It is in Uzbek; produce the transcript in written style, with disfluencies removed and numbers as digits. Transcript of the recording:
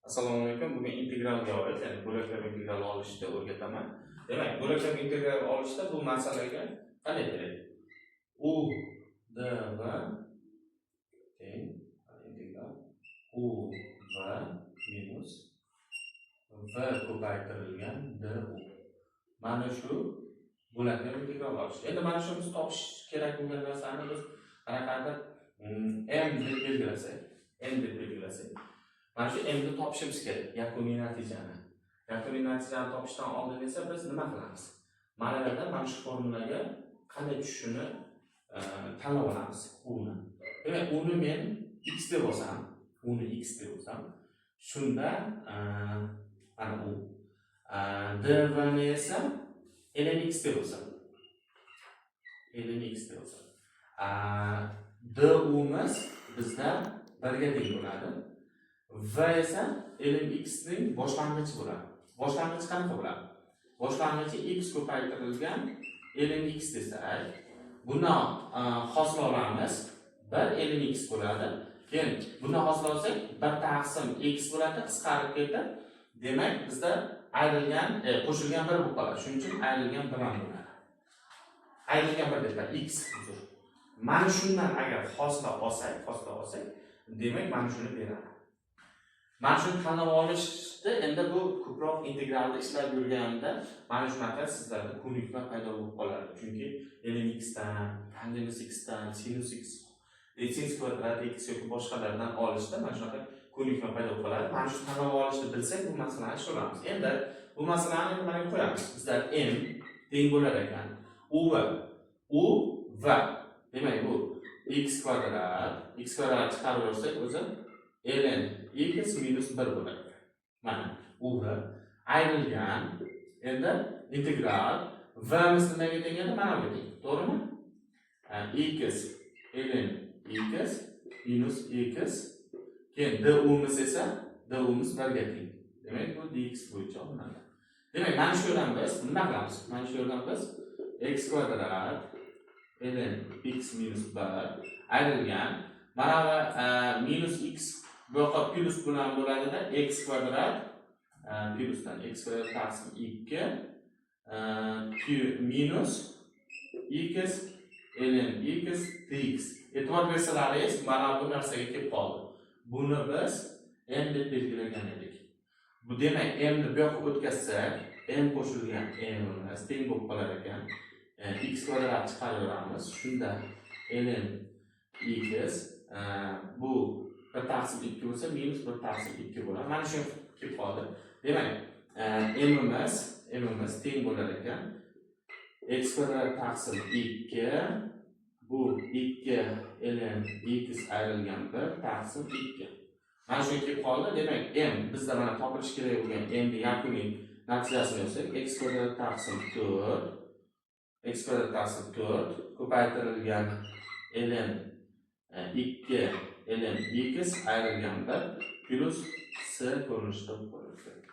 Assalomu alaykum. Bugun integralga oid, ya'ni bo'laklab integral olishni o'rgataman. Demak, bo'laklab integral olishda bu masalaga qanday kerak? U dv teng integral u v minus v ko'paytirilgan du. Mana shu bo'laklab integral olish. Endi mana shu biz topish kerak bo'lgan narsani biz qanaqadir m deb belgilasak, m deb belgilasak, mana shu m ni topishimiz kerak, yakuniy natijani. Yakuniy natijani topishdan oldin esa biz nima qilamiz? Mana bu yerda mana shu formulaga qanday tushishini tanlab olamiz uni. Demak, uni men x deb olsam, uni x deb olsam, shunda mana u dv ni esa ln x deb olsam, ln x deb olsam, dumiz bizda birga teng bo'ladi. V esa ln x ning boshlang'ichi bo'ladi. Boshlang'ichi qanaqa bo'ladi? Boshlang'ichi x ko'paytirilgan ln x desak, bundan hosil olamiz, 1 ln x bo'ladi. Keyin bundan hosil olsak, 1 taqsim x bo'ladi, qisqarib ketib, demak, bizda ayrilgan, qo'shilgan 1 bo'lib qoladi. Shuning uchun ayrilgan 1 ham bo'ladi. Ayrilgan 1 deb, x, uzr. Mana shundan agar hosila olsak, demak, mana shuni beradi. Mana shuni tanlab olishni endi bu ko'proq integralda ishlab yurganimda mana shunaqa sizlarda ko'nikma paydo bo'lib qoladi. Chunki ln x dan, tangens x dan, sinus x, sinus kvadrat x yoki boshqalardan olishda mana shunaqa ko'nikma paydo bo'lib qoladi. Mana shu tanlab olishni bilsak, bu masalani ishlab. Endi bu masalani endi mana qo'yamiz. Bizlar m teng bo'lar ekan. U va u va, demak, bu x kvadrat, x kvadrat chiqarib yuborsak, o'zi ln x minus 1 bo'ladi. Mana u v ayrilgan, endi integral vimiz nimaga teng edi? Mana bunga teng, to'g'rimi? X ln x minus x, keyin dumiz esa, dumiz birga teng. Demak, bu dx bo'yicha olinadi. Demak, mana shu yerdan biz nima qilamiz? Mana shu yerdan biz x kvadrat ln x minus 1 ayrilgan, mana bu minus x bu yoqqa plyus bilan bo'ladida, x kvadrat plyusdan x kvadrat taqsim 2 minus x ln x dx. E'tibor bersalaringiz, mana bu narsaga kelib qoldi. Buni biz m deb belgilagan edik. Bu demak, m ni bu yoqqa o'tkazsak, m qo'shilgan m teng bo'lib qolar ekan. X kvadrat chiqaraveramiz. Shunda ln x bu 1 taqsim 2 bo'lsa, minus 1 taqsim 2 bo'ladi. Mana shu kelib qoldi. Demak, m'imiz teng bo'lar ekan. X kvadrat taqsim 2, bu 2 ln x ayrilgan 1 taqsim 2. Mana shu kelib qoldi. Demak, m bizda mana topilishi kerak bo'lgan m ni yakuniy natijasini yozsak, x kvadrat taqsim 4, x kvadrat taqsim 4 ko'paytirilgan ln 2 ln x ayrilgan 1 plyus c ko'rinishida qo'yiladi.